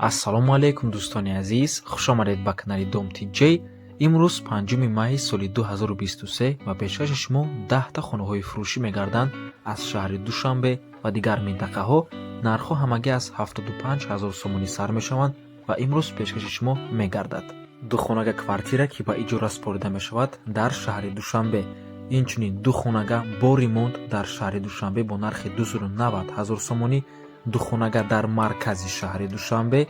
Ассалому алайкум, дӯстони азиз, хушомадед ба канали Дом Тиҷей. Имрӯз 5 майи соли 2023 ва пешкаши шумо 10та хонаҳои фурӯшӣ мегарданд аз шаҳри Душанбе ва дигар минтақаҳо. Нархҳо ҳамагӣ аз 75 ҳазор сомонӣ сар мешаванд ва имрӯз пешкаши шумо мегардад ду хонага квартира, ки ба иҷора супорида мешавад дар шаҳри Душанбе. Инчунин ду хонага бо ремонт дар шаҳри Душанбе бо нархи 290 ҳазор сомонӣ, ду хонага дар маркази шаҳри Душанбе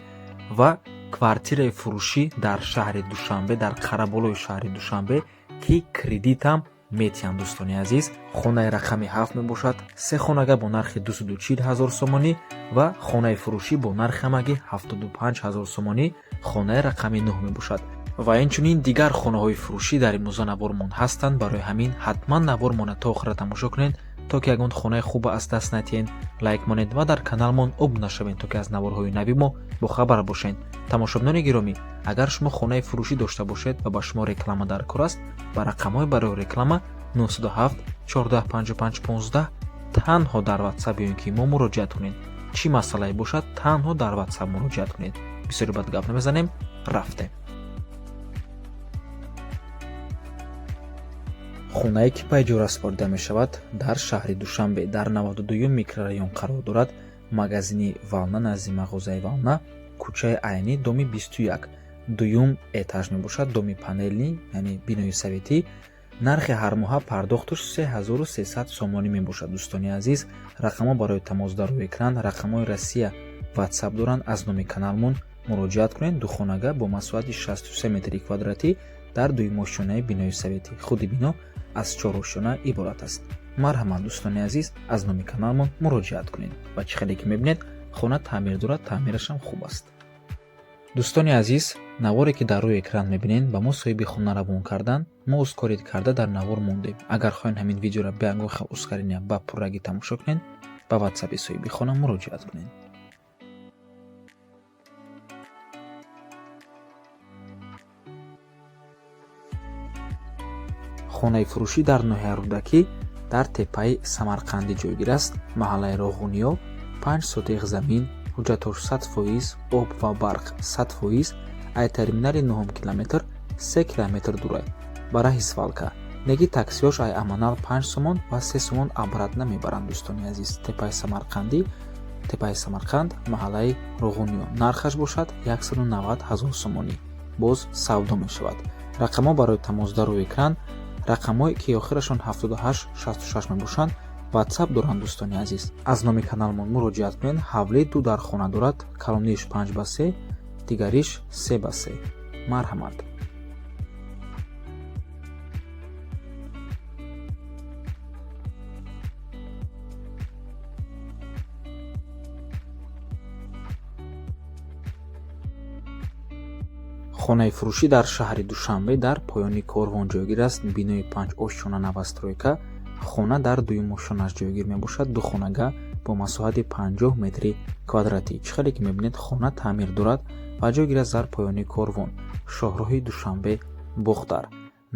ва квартираи фурӯшӣ дар шаҳри Душанбе, дар қараболои шаҳри Душанбе, ки кредитам метиҳанд. Дӯстони азиз, хонаи рақами 7 мебошад, се хонага бо нархи 240 ҳазор сомонӣ ва хонаи фурӯшӣ бо нархи ҳамагӣ 75 ҳазор сомонӣ, хонаи рақами 9 мебошад. Ва инчунин дигар хонаҳои фурӯшӣ дар имрӯза навормон ҳастанд. Барои ҳамин ҳатман навормона то охира тамошо кунед, то ки ягон хонаи хуба аз даст натиҳед. Лайк монед ва дар каналмон обуна шавед, то ки аз наворҳои нави мо бохабар бошед. Тамошобинони гиромӣ, агар шумо хонаи фурӯшӣ дошта бошед ва ба шумо реклама дар кор аст, ба рақамҳои барои реклама 907 14 55 15 танҳо дар Ватсап ё ин ки мо муроҷиат кунед. Чӣ масъалае бошад, танҳо дар Ватсап муроҷиат кунед. Бисёри бад гап намезанем, рафтем. Хонае, ки ба иҷора супорида мешавад, дар шаҳри Душанбе, дар 92-юм микрорайон қарор дорад. Магазини Вална, назди мағозаи Вална, кӯчаи Айнӣ, доми 21, дуюм этаж мебошад. Доми панельный, яъне бинои советӣ. Нархи ҳармоҳа пардохтуш 3300 сомонӣ мебошад. Дӯстони азиз, рақамҳо барои тамос дар рӯи экран, рақамҳои Россия Ватсап доранд. Аз номи каналмон муроҷиат кунед. Духонага бо масоҳати 63 метри квадратӣ дар дуюмошёнаи бинои советӣ. Худи бино аз чор ошёна иборат аст. Марҳамат, дӯстони азиз, аз номи каналмон муроҷиат кунед. Ва чӣ хеле ки мебинед, хона таъмир дорад, таъмирашам хуб аст. Дӯстони азиз, наворе, ки дар рӯи экран мебинед, ба мо соҳиби хона равон карданд. Мо ускорить карда дар навор мондем. Агар хоҳед, ҳамин видеоро беангоҳ ускорения ба пуррагӣ тамошо кунед, ба Ватсапи соҳиби хона муроҷиат кунед. Хонаи фурӯшӣ дар ноҳияи Рӯдакӣ, дар теппаи Самарқандӣ ҷойгир аст, маҳаллаи Роғуниё, 5 сотих замин, ҳуҷҷатҳош 100%, об ва барқ 100%. Ай терминали нуҳум километр 3 километр дурай, ба раҳи свалка. Неги таксиҳош ай Аманал 5 сомон ва 3 сомон обратно мебаранд. Дӯстони азиз, теппаи Самарқандӣ, теппаи Самарқанд, маҳаллаи Роғуниё. Нархаш бошад 190 ҳазор сомонӣ, боз савдо мешавад. Рақамҳо барои тамос дар рӯи экран. Рақамҳое, ки охирашон 78 66 мебошанд, Ватсап доранд. Дӯстони азиз, аз номи каналмон муроҷиат кунед. Ҳавлӣ ду дар хона дорад, калониш 5 ба 3, дигариш 3 ба 3. Марҳамат. Хонаи фурӯшӣ дар шаҳри Душанбе, дар поёни Корвон ҷойгир аст. Бинои панҷ ошёна, новостройка. Хона дар дуюмошёнаш ҷойгир мебошад. Ду хонага бо масоҳати 50 метри квадратӣ. Чӣ хеле ки мебинед, хона таъмир дорад ва ҷойгир аст дар поёни Корвон, шоҳроҳи Душанбе Бохтар.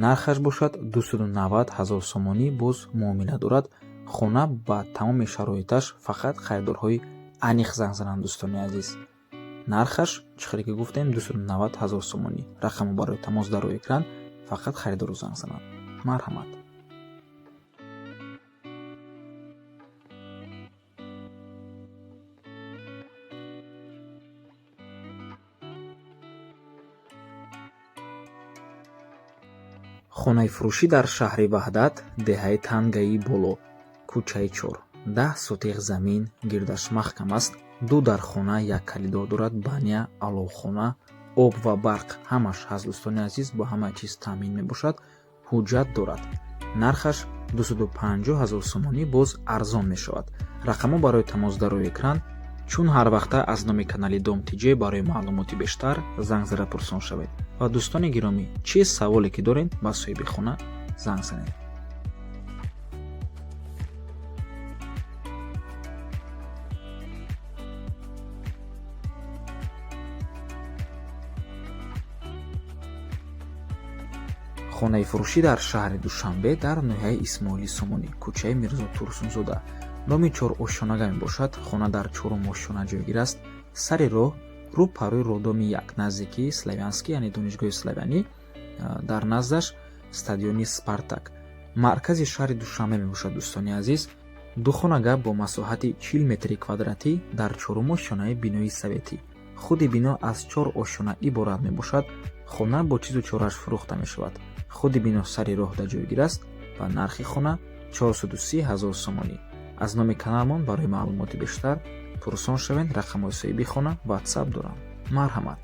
Нархаш бошад 290 ҳазор сомонӣ, боз муомила дорад. Хона ба тамоми шароиташ, фақат харидорҳои аниқ занг зананд. Дӯстони азиз, нархаш, чӣ хеле ки гуфтем, 290 ҳазор сомонӣ. Рақаму барои тамос дар рӯи экран, фақат харидору занг зананд. Марҳамат. Хонаи фурӯшӣ дар шаҳри Ваҳдат, деҳаи Тангаи Боло, кӯчаи 4, 10 сотих замин, гирдаш маҳкам аст. Ду дар хона, як коридор дорад, баня, аловхона, об ва барқ ҳамаш ҳаст. Дӯстони азиз, бо ҳама чиз таъмин мебошад, ҳуҷҷат дорад. Нархаш 250 ҳазор сомонӣ, боз арзон мешавад. Рақамҳо барои тамос дар рӯи экран. Чун ҳар вақта, аз номи канали Дом Тиҷе барои маълумоти бештар занг зада пурсон шавед. Ва дӯстони гиромӣ, чӣ саволе ки доред, ба соҳиби хона занг занед. Хонаи фурӯшӣ дар шаҳри Душанбе, дар ноҳияи Исмоили Сомонӣ, кӯчаи Мирзо Турсунзода, доми чор ошёнага мебошад. Хона дар чорум ошёна ҷойгир аст, сари роҳ, Рӯ парои роддоми як, наздикии Славянский, яъне донишгоҳи славянӣ, дар наздаш стадиони Спартак. Маркази шаҳри Душанбе мебошад, дӯстони азиз. Ду хонага бо масоҳати 40 метри квадратӣ дар чорум ошёнаи бинои советӣ. Худи бино аз чор ошёна иборат мебошад. Хона бо чизу чораш фурӯхта мешавад. Худи бино сари роҳда ҷойгир аст ва нархи хона 430 ҳазор сомонӣ. Аз номи каналмон барои маълумоти бештар пурсон шавед, рақамҳои соҳиби хона ватсап дорам. Марҳамат.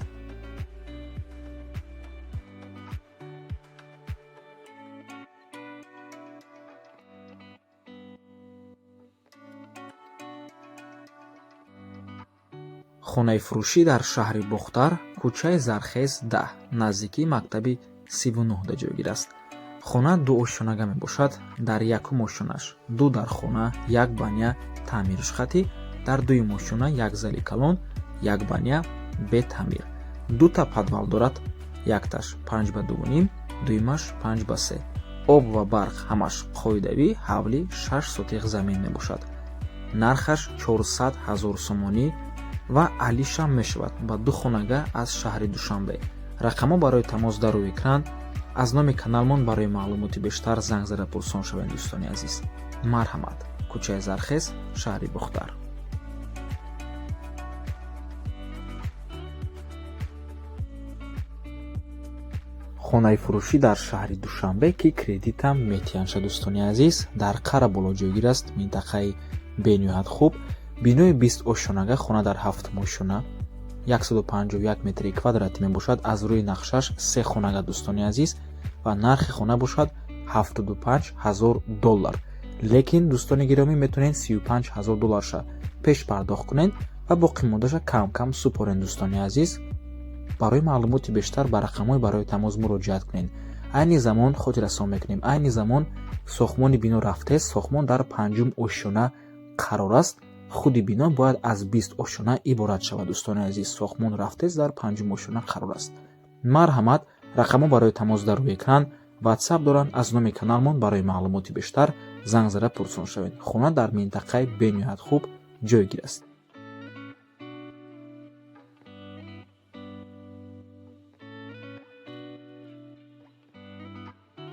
Хонаи фурӯшӣ дар шаҳри Бохтар, кӯчаи Зархез 10, наздикии мактаби 39 ҷойгир аст. Хона ду ошёнага мебошад. Дар якум ошёнаш ду дархона, як баня, таъмирш хатӣ, дар дуюм ошёна як зали калон, як баня бетаъмир. Дута подвал дорад, якташ 5 ба 2,5, дуюмаш 5 ба 3. Об ва барқ ҳамаш қоидавӣ, ҳавлӣ 6 сотих замин мебошад. Нархаш 400 ҳазор сомонӣ ва алишам мешавад ба ду хонага аз шаҳри Душанбе. Рақамҳо барои тамос дар рӯи экран. Аз номи каналмон барои маълумоти бештар занг зада пурсон шавед, дӯстони азиз. Марҳамат, кӯчаи Зархез, шаҳри Бохтар. Хонаи фурӯшӣ дар шаҳри Душанбе, ки кредитам метиҳанд, дӯстони азиз, дар Қараболо ҷойгир аст, минтақаи бениҳоят хуб. Бинои 20 ошёнага, хона дар ҳафтум ошёна, 151 метри квадратӣ мебошад. Аз рӯи нақшаш се хонага, дӯстони азиз, ва нархи хона бошад 75 ҳазор доллар. Лекин, дӯстони гиромӣ, метавонед 35 ҳазор долларша пеш пардохт кунед ва боқимондаша кам-кам супоред, дӯстони азиз. Барои маълумоти бештар ба рақамҳои барои тамос муроҷиат кунед. Айни замон хотиррасон мекунем, айни замон сохтмони бино рафтест, сохтмон дар панҷум ошёна қарор аст. Худи бино бояд аз 20 ошёна иборат шавад, дӯстони азиз. Сохтмон рафтест, дар панҷум ошёна қарор аст. Марҳамат, рақамҳо барои тамос дар рӯи экран, ватсап доранд. Аз номи каналмон барои маълумоти бештар занг зада пурсон шавед. Хона дар минтақаи бениҳоят хуб ҷойгир аст.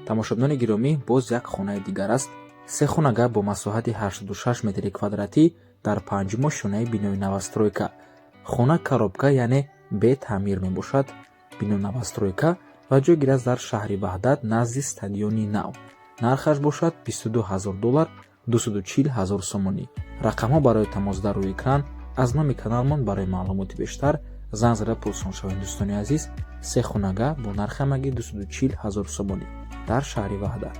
Тамошобинони гиромӣ, боз як хонаи дигар аст. Се хонага бо масоҳати 86 метри квадратӣ дар панҷум ошёнаи бинои новостройка. Хона коробка, яъне бетаъмир мебошад. Бино новостройка ва ҷойгир аст дар шаҳри Ваҳдат, назди стадиони нав. Нархаш бошад 22 ҳазор доллар, 240 ҳазор сомонӣ. Рақамҳо барои тамос дар рӯи экран. Аз номи каналмон барои маълумоти бештар занг зада пурсон шавед, дӯстони азиз. Се хонага бо нархи ҳамагӣ 240 ҳазор сомонӣ дар шаҳри Ваҳдат.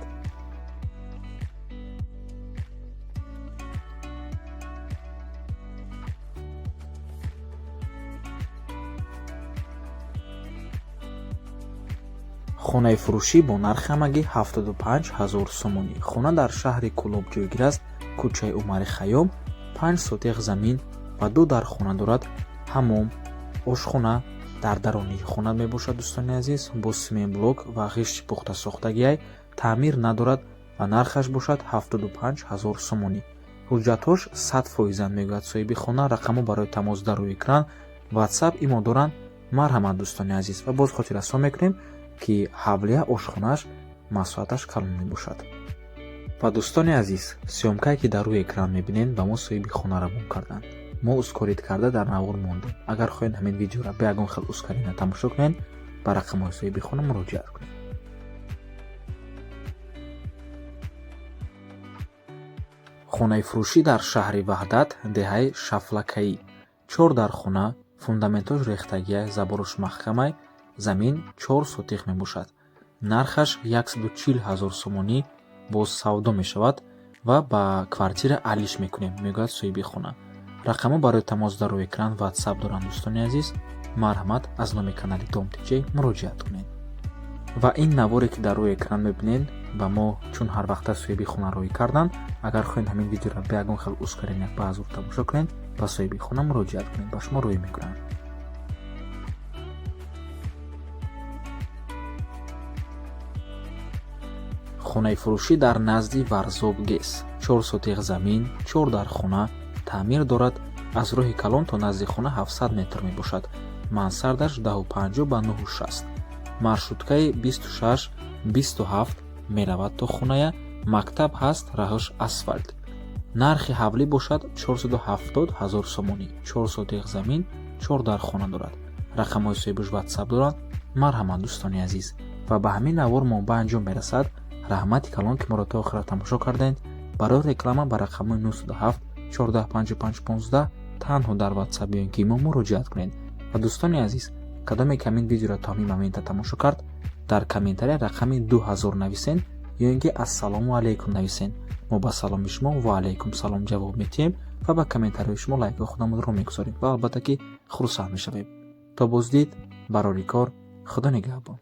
Хонаи фурӯшӣ бо нархи ҳамагӣ 75 ҳазор сомонӣ. Хона дар шаҳри Кӯлоб ҷойгир аст, кӯчаи Умари Хайём, 5 сотиқ замин ва ду дархона дорад. Ҳамом, ошхона дар дарони хона мебошад, дӯстони азиз, бо семенблок ва ғишти пухта сохтагиай, таъмир надорад ва нархаш бошад 75 ҳазор сомонӣ. Ҳуҷҷатҳош 100 фоизанд, мегӯяд соҳиби хона. Рақамҳо барои тамос дар рӯи экран, ватсап, имо доранд. Марҳамат, дӯстони азиз, ва боз хотиррасон мекунем, ки ҳавлия ошхонааш масоҳаташ калон мебошад. Ва, дӯстони азиз, съёмкае ки дар рӯи экран мебинед, ба мо соҳиби хона равон карданд. Мо ускорить карда дар навор мондем. Агар хоҳед ҳамин видеоро бе ягон хел ускорения тамошо кунед, ба рақамҳои соҳиби хона муроҷиат кунед. Хонаи фурӯшӣ дар шаҳри Ваҳдат, деҳаи Шафлакаӣ, чор дархона, фундаментош рехтагиай, заборош маҳкамай, замин 4 сотих мебошад. Нархаш 140 ҳазор сомонӣ, боз савдо мешавад ва ба квартира алиш мекунем, мегӯяд соҳиби хона. Рақамҳо барои тамос дар рӯи экран, ватсап доранд, дӯстони азиз. Марҳамат, аз номи канали Дом Тҷ муроҷиат кунед. Ва ин наворе ки дар рӯи экран мебинед, ба мо чун ҳар вақта соҳиби хона роҳӣ карданд. Агар хоҳед ҳамин видеоро бе ягон хел ускорения ба ҳазур тамошо кунед, ба соҳиби хона муроҷиат кунед, ба шумо роҳӣ мекунанд. Хонаи фурӯшӣ дар назди Варзоб ГЭС, 4 сотиқ замин, чор дархона, таъмир дорад. Аз роҳи калон то назди хона 700 метр мебошад. Мансардаш 10,50 ба 9,60. Маршруткаи 26 27 меравад то хоная. Мактаб ҳаст, раҳш асфалт. Нархи ҳавлӣ бошад 470 ҳазор сомонӣ. 4 сотих замин, чор дар хона дорад. Рақамҳои соҳибаш Ватсап доранд. Марҳамат, дӯстони азиз. Ва ба ҳамин навор мо ба анҷом мерасад. Раҳмати калон, ки моро то охира тамошо кардед. Барои реклама ба рақамҳои 907 14 55 15 танҳо дар Ватсап ё ин ки имо муроҷиат кунед. Ва, дӯстони азиз, кадоме ки ҳамин видеоро то ҳамин момента тамошо кард, дар комментария рақами 2000 нависен ё ин ки «Ассалому алайкум» нависен. Мо ба саломи шумо «Ва алайкум салом» ҷавоб медиҳем ва ба комментарияи шумо лайкҳои худамонро мегузорем ва, албатта, ки хурсанд мешавем. То боздид, барори кор, Худо нигаҳбон.